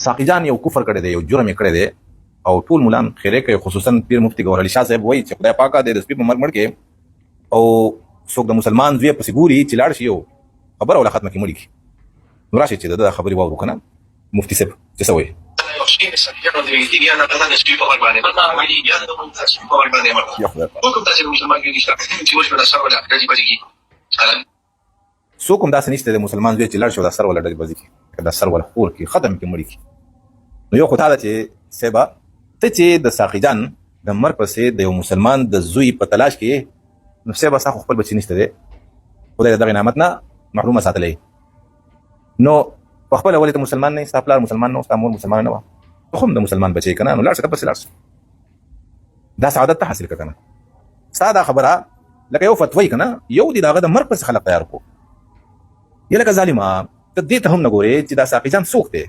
ساقي جان یو کفر کړی دی، یو جرم یې کړی دی او ټول مولان خیره کوي، خصوصا پیر مفتي ګوهر علي شاه صاحب وایي چې خدای پاکه دې د سپي په مرګ مړ کړي او څوک د مسلمان زوی پسې ګوري چې لاړ شي او خبره ولا ختمه کړي، مړ کړي. نو راشئ چې د ده خبرې واورو که نه مفتي صاحب چې څه وایي. یا خدای پاک. څوک هم داسې نشته د مسلمان زوی چې لاړ شي او دا سر ولا ډډې بزي کړي، که دا سر ولا خور کړي، ختم کړي، مړي کړي. نو یو خو دا ده چې صاحبه ته چې د ساقي جان د مرګ پسې د یو مسلمان د زوی په تلاش کې، نو صاحبه ستا خو خپل بچی نشته دی، خدای دغه نعمت نه محرومه ساتلی. نو په خپله ولې ته مسلمان نه یې؟ ستا پلار مسلمان نه و، ستا مور مسلمانه نه وه، ته خو هم د مسلمان بچی که نه؟ نو لاړ شه، ته پسې لاړ شه، دا سعادت ته حاصل کړه که نه. ستا دا خبره لکه یو فتوی کنه، یو دی داغه د مرګ پس خلک تیار کو. یا لکه ظالما ته دې ته هم نه ګورې چې دا ساقي جان څوک دی؟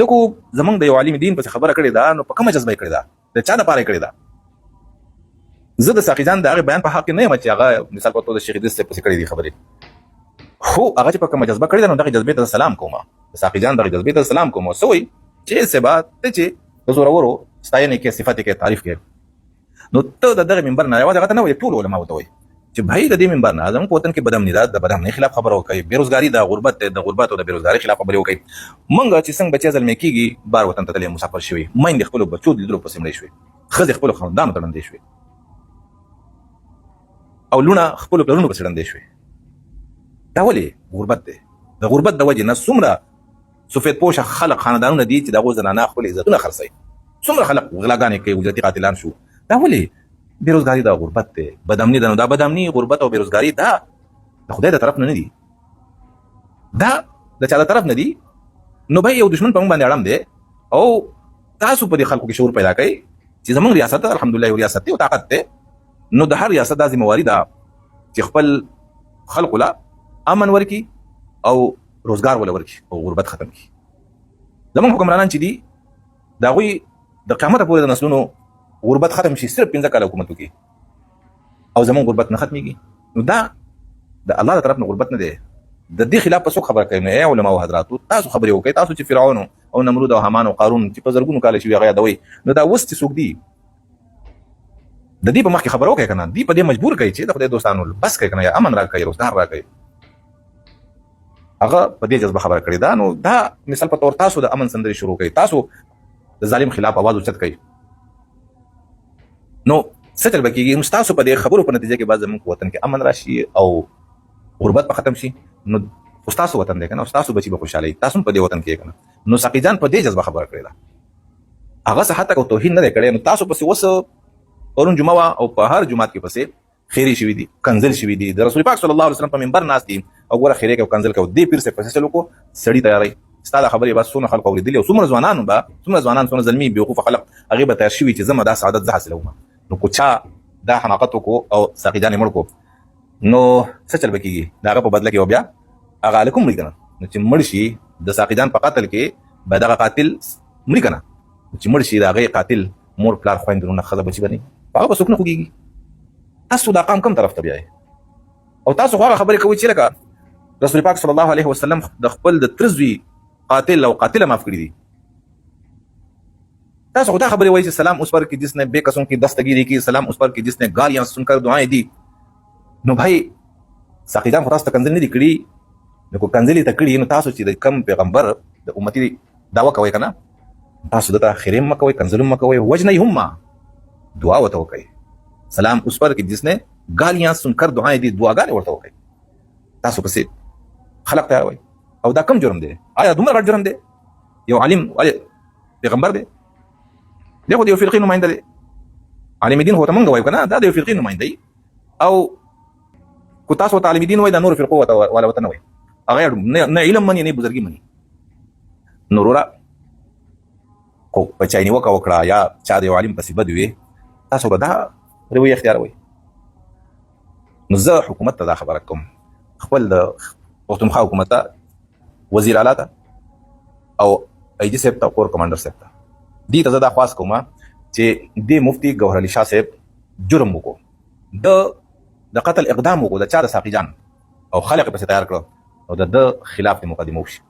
دغه زمونږ د یو عالم دین پس خبره کړې ده، نو په کومه جذبه یې کړې ده، د چا دپاره یې کړې ده؟ زه د ساقي جان د هغې بیان په حق کې نه یم چې هغه مثال په توګه د شیخ ادریس صاحب پسې کړې دي خبرې، خو هغه چې په کومه جذبه کړې ده، نو دغې جذبې ته سلام کوم، د ساقي جان دغې جذبې ته سلام کوم. څه وایي چې سبا ته چې د زورورو ستاینې کې، صفت کې، تعریف کې، نو ته د دغه منبر نه یوازې هغه ته نه وایې، ټولو علماوو ته وایې چې بھائی د دې منبر نه زموږ په وطن کې بدامني ده، د بدامنۍ خلاف خبره وکړئ، بېروزګاري ده، غربت دی، د غربت او د بېروزګارۍ خلاف خبرې وکړئ. موږ چې څنګه بچی زلمی کېږي بار وطن ته تللی مسافر شوي، میندې خپلو بچو د لیدلو پسې مړې شوې، ښځې خپلو خاوندانو ته ړندې شوې او لوڼه خپلو پلرونو پسې ړندې شوې. دا ولې؟ غربت دی. د غربت د وجې نه څومره سفید پوشه خلق خاندانونه دي چې د هغو زنانه خپل عزتونه خرڅوي، څومره خلک غلاګانې کوي، اجرتي قاتلان شو. دا ولې؟ بېروزګاري ده، غربت دی، بدامني ده. نو دا بدامني، غربت او بېروزګاري دا د خدای د طرف نه نه دي، دا د چا د طرف نه دي. نو به یو دشمن په موږ باندې اړم دی او تاسو په دې خلکو کې شعور پیدا کړئ چې زمونږ ریاست الحمدلله یو ریاست دی او طاقت دی. نو د هر ریاست دا ذمه واري ده چې خپل خلکو له امن ورکړي او روزګار ولا ورکړي او غربت ختم کړي. زمونږ حکمرانان چې دي د هغوی د قیامت پورې د نسلونو غربت ختم شي، صرف 5 کاله حکومت وکړي او زمونږ غربت نه ختمېږي. نو دا د الله د طرف نه غربت نه دی. د دې خلاف په څوک خبره کوي؟ نو ای علماء او حضراتو، تاسو خبرې وکړئ. تاسو چې فرعون او نمرود او هامان او قارون چې په زرګونو کاله شوي هغه یادوئ، نو دا اوس چې څوک دي د دې په مخ کې خبره وکړئ که نه، دوی په دې مجبور کوي چې د خدای دوستانو بس کوي که نه، یا امن راکړئ، روزګار راکړئ. هغه په دې جذبه خبره کړې ده. نو دا مثال په تور تاسو د امن سندرې شروع کړئ، تاسو د ظالم خلاف اواز اوچت کړئ، نو څه چل به کېږي؟ نو ستاسو په دې خبرو په نتیجه کې به زموږ په وطن کې امن راشي او غربت به ختم شي. نو خو ستاسو وطن دی که نه، ستاسو بچي به خوشحاله وي، تاسو هم په دې وطن کې که نه. نو ساقي جان په دې جذبه خبره کړې ده، هغه څه حتی که توهین نه دی کړی. نو تاسو پسې اوس پرون جمعه وه او په هر جومات کې پسې خیرې شوي دي، کنځل شوي دي، د رسول پاک صلی الله علیه وسلم په منبر ناست دي او ګوره خیرې کوي، کنځل کوي. دې پیر صاحب پسې چلو کو سړي تیاری. ستا دا خبرې به څونه خلکو اورېدلي او څومره ځوانانو به، څومره ځوانان، څومره زلمي بېوقوفه خلک هغې به تیار شوي چې زه دا سعادت زه حاصلوم. نو کو چا دا حماقت وکړو او ساقي جان یې مړ کړو، نو څه چل به کېږي؟ د هغه په بدله کې به بیا هغه هلک هم مري که نه؟ نو چې مړ شي د ساقي جان په قتل کې به دغه قاتل مري که نه؟ چې مړ شي د هغې قاتل مور، پلار، خویندې، وروڼه، ښځه، بچي به نه، هغه به څوک نه خوږېږي. تاسو دا قام کوم طرف ته بیایئ؟ او تاسو خو هغه خبرې کوئ چې لکه رسول پاک صلی الله علیه وسلم د خپل د تره زوی قاتل او قاتله معاف کړي دي. تاسو خو دا خبرې وایئ چې سلام اس پر کې جس نے بے قسم کی دستگیری کی، سلام اس پر کې جس نے گالیاں سن کر دعائیں دی. نو بھائی ساقي جان خو تاسو ته کنځل نه دي کړي. نو کو کنځلې ته کړي، نو تاسو چې د کم پیغمبر د امتي دعوه کوئ که نه، تاسو دته خیرې هم مه کوئ، کنځل هم مه کوئ، وژنئ هم مه، دعا ورته وکړئ. سلام اس پر کې جس نے گالیاں سن کر دعائیں دی، دعاګانې ورته وکړئ. تاسو پسې خلق تیار وای او دا کم جرم دی؟ آیا دومره غټ جرم دی؟ یو عالم پیغمبر دی، دی خو د یو فرقې نماینده دی. عالم دین خو ته مونږ وایو که نه، دا د یو فرقې نماینده دی. او کو تاسو ته عالم دین وای، دا نور فرقو ورته والا ورته نه وای. هغه نه علم مني نه بزرګي مني. نو وروره خو په چا نیوکه وکړه یا چا د یو عالم پسې بد وي، تاسو به دا رویه اختیاروئ. نو زه حکومت ته دا خبره کوم، خپل د پښتونخوا حکومت ته، وزیر اعلی ته او ای جي صاحب ته، کور کمانډر صاحب ته، دې ته زه دا خواست کوم چې دې مفتي ګوهر علي شاه صاحب جرم وکړو، د قتل اقدام وکړو د چا؟ د ساقي جان، او خلق پسې تیار کړو او د ده خلاف دې مقدمه وشي.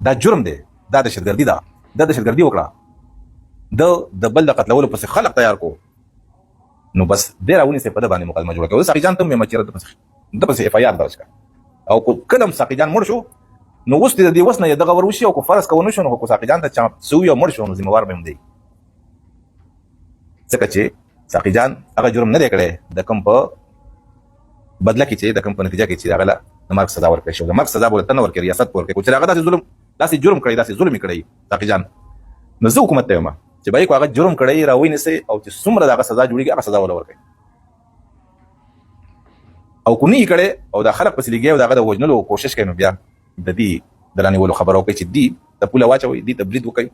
دا جرم دی، دا دهشتګردي ده. د دهشتګردي وکړه، د د بل د قتلولو پسې خلق تیار کو، نو بس دی راونیسې، په ده باندې مقدمه جوړه کړه. ساقي جان ته مې چیرې د پسې اف آی آر درج کړه، او کله هم ساقي جان مړ شو نو اوس دې د دې وس نه دغه ور وشي، او که فرض کو نه شو، نو کو ساقي جان ته چا څه وي او مړ شو، نو ذمه وار به هم دی، ځکه چې ساقي جان هغه جرم نه دی کړی د کوم په بدله کې چې د کوم په نتیجه کې چې هغه له د مرګ سزا ورکړی شو. د مرګ سزا به ورته نه ورکړي، ریاست به ورکړي. چې هغه داسې ظلم، داسې جرم کړی، داسې ظلم یې کړی ساقي جان، نو زه حکومت ته یم چې به کو هغه جرم کړی راوینیسي او چې څومره دغه سزا جوړیږي هغه سزا ولا ورکړي، او کو نه یې کړی او دا خلک پسې لګي او دغه د وژنلو کوشش کوي، نو بیا د دې د رانیولو خبره وکړي چې دی ته پوله واچوي، دی ته برید وکړي.